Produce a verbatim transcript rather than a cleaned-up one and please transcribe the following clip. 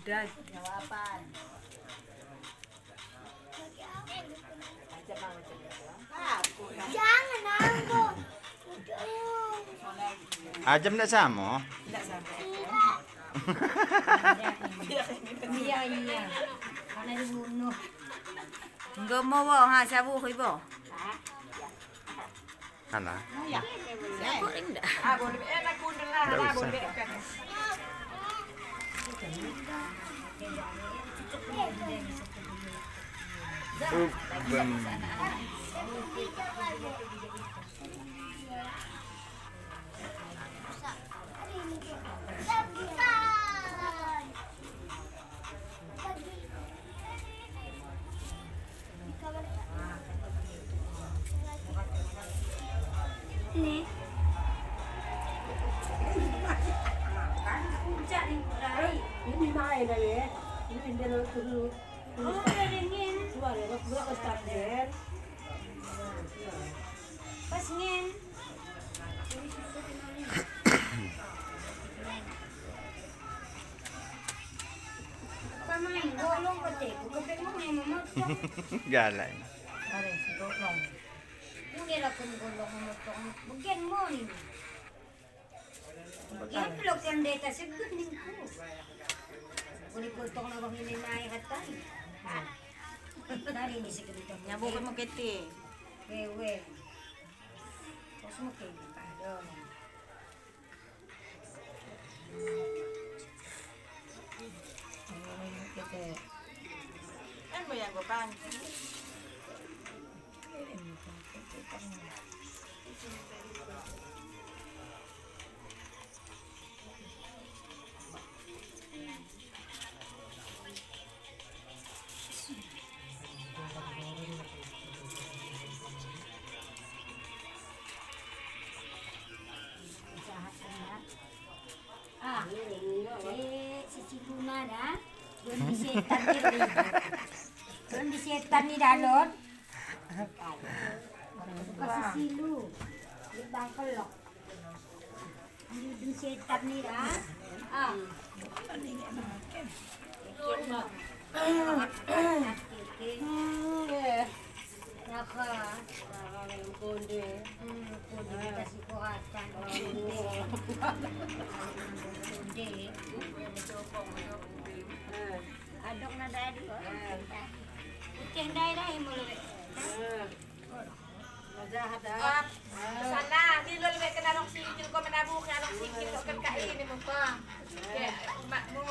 Dad. Jangan, Anggo. Ajam ndak samo? Ndak samo. Iya, iya. Karena dibunuh. Enggo mo wong, ha, sabuh ibo. Alah. Ndak usah. Ubem. Ini main aja. Ini dia dulu. Oh, udah dingin. Coba deh, pas gua ke standar. Pas ngin. Pamain golong kate, ku kepeng mo memotong. Galak. Are, golong. Mungkin aku golong memotong. Bagian mo ini. Bagian pelok yang deta segut ningku. Boleh potong na bang ini naik katai. Tadi ini segut. Nyabuk mo kete. Wewe. Kos mo kete. Ah, eh, si Ciluna da. Don di setan ni. Don di setan ni dalon. Buka si Cilu. Di bangkelok. Di setan ni da. Ah. Naka. Naka yang konde. Hmm, konde kita si kuratan. Konde. Adok na dadi. Uceh ndai dai mulu. Jahat, ah. Sana, ni lo lebe kena rong singkil, ko menabuh kena rong singkil, ko ken ka ini muka. Ke umakmu.